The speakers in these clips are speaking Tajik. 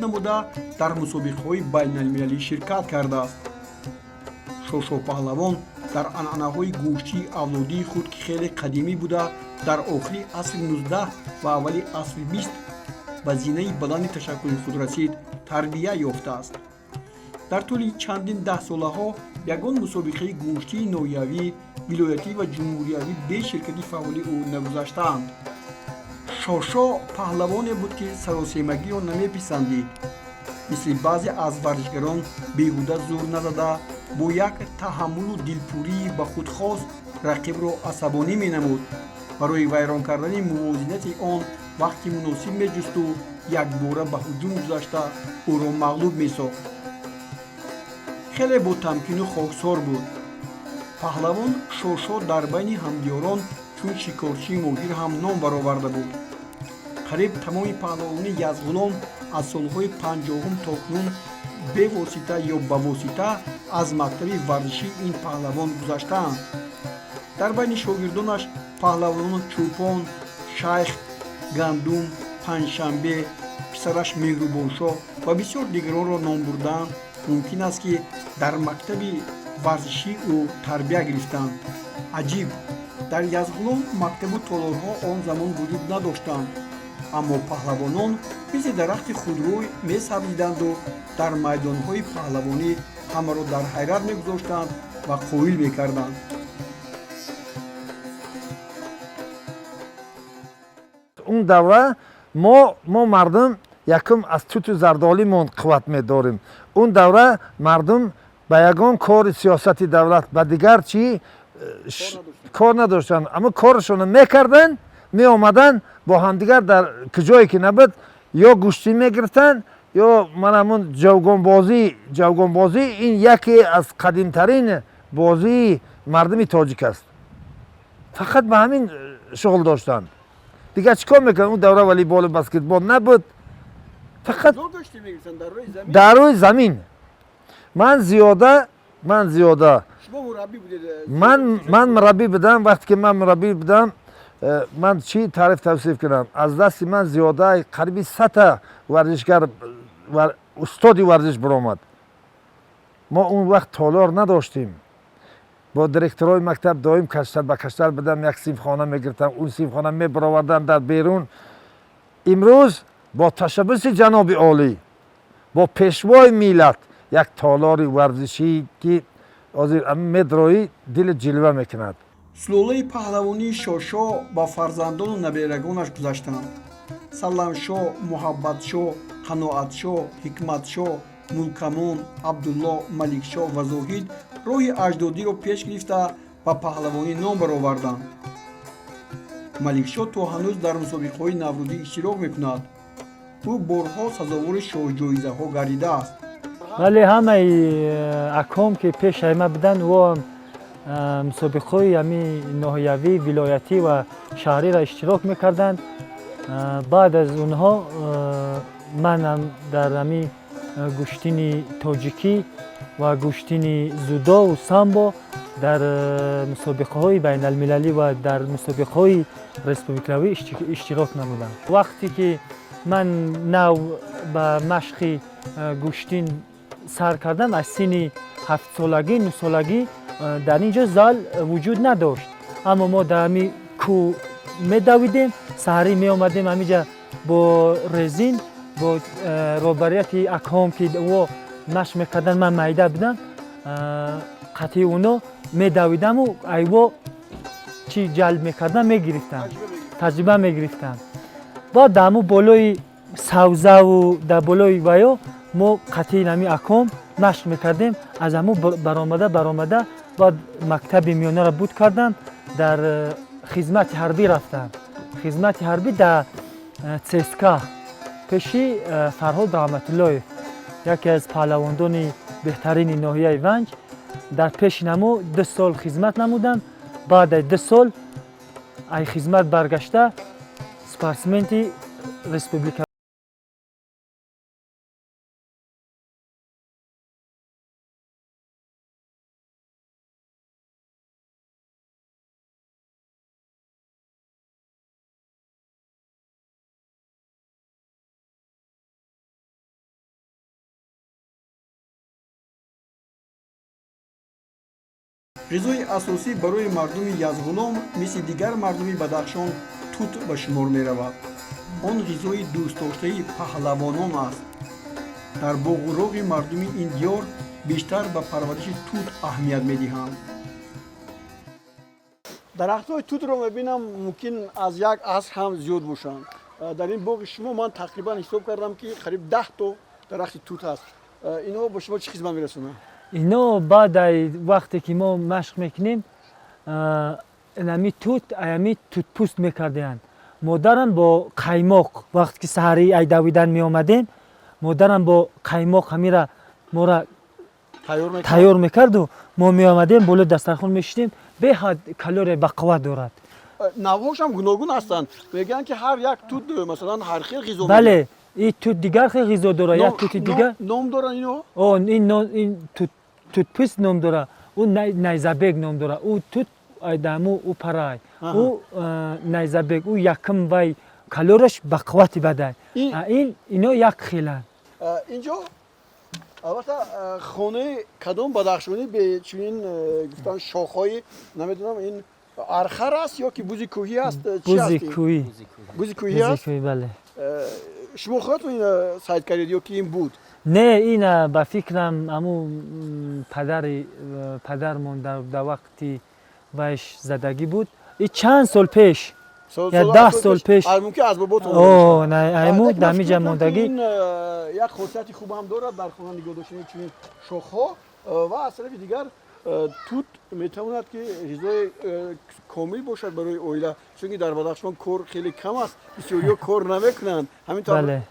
намуда, дар мусобиқаҳои байналмилалӣ ширкат кардааст. Шошо Паҳлавон дар анъанаҳои гӯштии авлодии худ, ки хеле қадимӣ буда, дар охири асри 19 ва аввали асри 20 ба зинаи баланди ташаккули худ расид, тарбия ёфтааст. Дар тӯли чандин даҳсолаҳо ягон мусобиқаи гӯштии ноҳиявӣ, вилоятӣ ва ҷумҳуриявӣ бе ширкати фаъоли ӯ нагузаштаанд. Шошо паҳлавоне буд, ки саросемагиро намеписандид. Мисли баъзе аз варзишгарон беҳуда зур назада, бо як таҳаммулу дилпурии ба худ хос рақибро асабонӣ менамуд. Барои вайрон кардани мувозинати он вақти муносиб меҷусту якбора ба ҳуҷум гузашта, ӯро мағлуб месохт. Хеле ботамкину хоксор буд. Паҳлавон Шошо дар байни ҳамдиёрон чун шикорчии моҳир ҳам ном бароварда буд. Қариб тамоми паҳлавонони Язғулом аз солҳои 50-ум то кунун бевосита ё ба восита аз мактаби варзишии ин паҳлавон гузаштаанд. Дар байни шогирдонаш паҳлавонон Чӯпон, Шайх, Гандум, Панҷшанбе, писараш Меҳрубоншоҳ ва бисёр дигаронро ном бурдан мумкин аст, ки дар мактаби варзишии ӯ тарбия гирифтанд. Аҷиб, дар Язғулом мактабу толорҳо он замон вуҷуд надоштанд, аммо паҳлавонон мисли дарахти худрӯй месабзиданду дар майдонҳои паҳлавонӣ ҳамаро дар ҳайрат мегузоштанд ва қоил мекарданд. Он давра мо мардум якум аз туту зардолимон қувват медорем. Он давра мардум ба ягон кори сиёсати давлат, ба дигар чӣ кор надоштанд, аммо корашонро мекарданд, меомаданд, бо ҳамдигар дар куҷое ки набуд, ё гӯштӣ мегирифтанд, ё ман ҳамун ҷавгонбозӣ. Ҷавгонбозӣ ин яке аз қадимтарин бозии мардуми тоҷик аст. Фақат ба ҳамин шуғл доштанд, дигар чӣ кор мекунанд? Он давра волейболу баскетбол набуд, фақат дар рӯи замин. Ман зиёда ман мураббӣ будам. Вақте ки ман мураббӣ будам, ман чӣ таъриф тавсиф кунам, аз дасти ман зиёда қариби 100-та варзишгар, устоди варзиш баромад. Мо он вақт толор надоштем. Бо директорои мактаб доим каштар ба каштар будам. Як синфхона мегирифтам, он синфхона мебаровардам дар берун. Имрӯз бо ташаббуси ҷаноби олӣ, бо пешвои миллат, як толори варзишӣ, ки ҳозир медроӣ, дили ҷилва мекунад. Сулолаи паҳлавонии Шошо ба фарзандону наберагонаш гузаштанд. Салламшоҳ, Муҳаббатшоҳ, Қаноатшоҳ, Ҳикматшоҳ, Мулкамон, Абдулло, Маликшоҳ ва Зоҳид роҳи аҷдодиро пеш гирифта, ба паҳлавонӣ ном бароварданд. Маликшоҳ то ҳанӯз дар мусобиқаҳои наврӯзӣ иштирок мекунад. Ӯ борҳо сазовори шоҳҷоизаҳо гардидааст. Вале ҳамаи аком, ки пешаи ма буданд, ӯ мусобиқаҳои ҳами ноҳиявӣ, вилоятӣ ва шаҳриро иштирок мекарданд. Баъд аз онҳо манам дар ҳами гӯштини тоҷикӣ ва гӯштини дзюдову самбо дар мусобиқаҳои байналмилалӣ ва дар мусобиқаҳои республикавӣ иштирок намудам. Вақте ки ман нав ба машқи гӯштин сар кардам, аз синни 7-солагӣ, 9-солагӣ, дар ин ҷо зал вуҷуд надошт, аммо мо дар ҳами кӯ медавидем. Саҳарӣ меомадем ҳамиҷа бо резин, бо роҳбарияти акҳом, ки о машқ мекарданд, ман майда будам, қатъи оно медавидаму айво чӣ ҷалб мекардам, мегирифтам, таҷриба мегирифтам. Баъд дар ҳамун болои савзаву дар болои ваё мо қатъи ҳами аком машқ мекардем. Аз ҳамун баромада баромада, баъд мактаби миёнаро буд кардам, дар хизмати ҳарбӣ рафтам. Хизмати ҳарбӣ дар ЦСКА пеши Фарҳод Раҳматуллоев, яке аз паҳлавондони беҳтарини ноҳияи Ванҷ, дар пеши намо 2 сол хизмат намудам. Баъд аз 2 сол ай хизмат баргашта, спортсменти республика. Ғизои асосӣ барои мардуми Язғулом, мисли дигар мардуми Бадахшон, тут ба шумор меравад. Он ғизои дӯстдоштаи паҳлавонон аст. Дар боғу роғи мардуми ин диёр бештар ба парвариши тут аҳамият медиҳанд. Дарахтҳои тутро мебинам, мумкин аз як аср ҳам зиёд бошанд. Дар ин боғи шумо ман тақрибан ҳисоб кардам, ки қариб 10 то дарахти тут ҳаст. Инҳо ба шумо чӣ хизмат мерасонанд? Ино баъд вақте ки мо машқ мекунем, ами тут, ами тутпӯст мекардаянд. Модарам бо қаймоқ, вақте ки саҳарӣ ай давидан меомадем, модарам бо қаймоқ ҳамира мора тайёр мекарду мо меомадем, болои дастархон мешидем. Беҳад калория бақувват дорад. Навъҳошам гуногун ҳастанд. Мегӯянд, ки ҳар як тут, масалан, ҳар хел ғизо. Бале, и тут дигар хел ғизо дорад, як тути дигар. Ном доранд ино? О, ин тутпӯст ном дорад, ӯ найзабег ном дорад. Ӯ тут айдаму ӯ парай, ӯ найзабег, ӯ якм, вай калорияш бақуввати бадай. Ин ино як хеланд. Инҷо албатта хонаи кадом бадахшонӣ бе чунин гуфтан шохҳои, намедонам, ин архар аст ё ки бузи кӯҳӣ аст? Бузи кӯҳӣ. Бузи кӯҳӣ аст? Бале. Шумо худатон ина сайд кардед ё ки ин буд? Не, ина ба фикрам, аму падари падармон дар вақти вайш задагӣ буд. И чанд сол пеш, я 10 сол пеш. Мумкин аз боботон. Айму дамиҷа мондагӣ. Як хосияти хуб ҳам дорад дар хона нигоҳ доштани чунин шохҳо, ва аз тарафи дигар тут метавонад, ки ғизои комил бошад барои оила, чунки дар Бадахшон кор хеле кам аст, бисёриҳо кор намекунанд. Ҳамин тавр? Бале,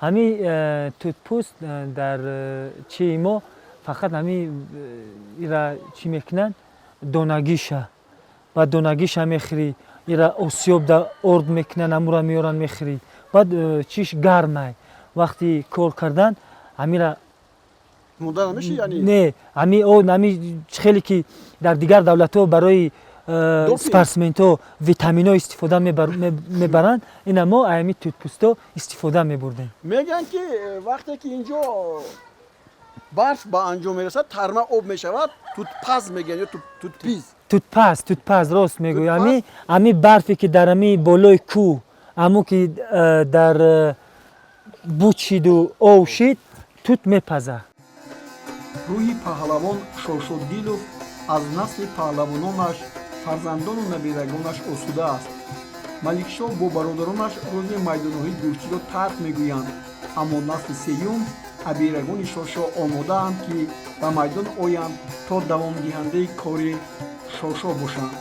ҳамин тутпӯст дар чии мо фақат ҳамин ира чӣ мекунанд, донагиша баъд донагиша мехӯрӣ. Ира осиёбда орд мекунанд, амура меоранд, мехӯрӣ. Баъд чиш гармай, вақти кор кардан ҳамира. Монда намеши яъне? Не, ҳами ҳами хеле ки дар дигар давлатҳо барои спортсментҳо витаминҳо истифода мебаранд, ина мо ами тутпӯсто истифода мебурдем. Мегӯянд, ки вақте ки инҷо барф ба анҷом мерасад, тарма об мешавад, тутпаз мегӯянд ё тутпиз? Тутпаз, тутпаз, рост мегӯй. Ами барфе ки дар ами болои кӯҳ, аму ки дар буд шиду ов шид, тут мепазад. Рӯҳи паҳлавон Шошодилов аз насли паҳлавононаш, фарзандону набирагонаш осуда аст. Маликшоҳ бо бародаронаш рӯзи майдонҳои гӯштиро тарк мегӯянд, аммо насли сеюм, абирагони Шошо, омодаанд, ки ба майдон оянд, то давомдиҳандаи кори Шошо бошанд.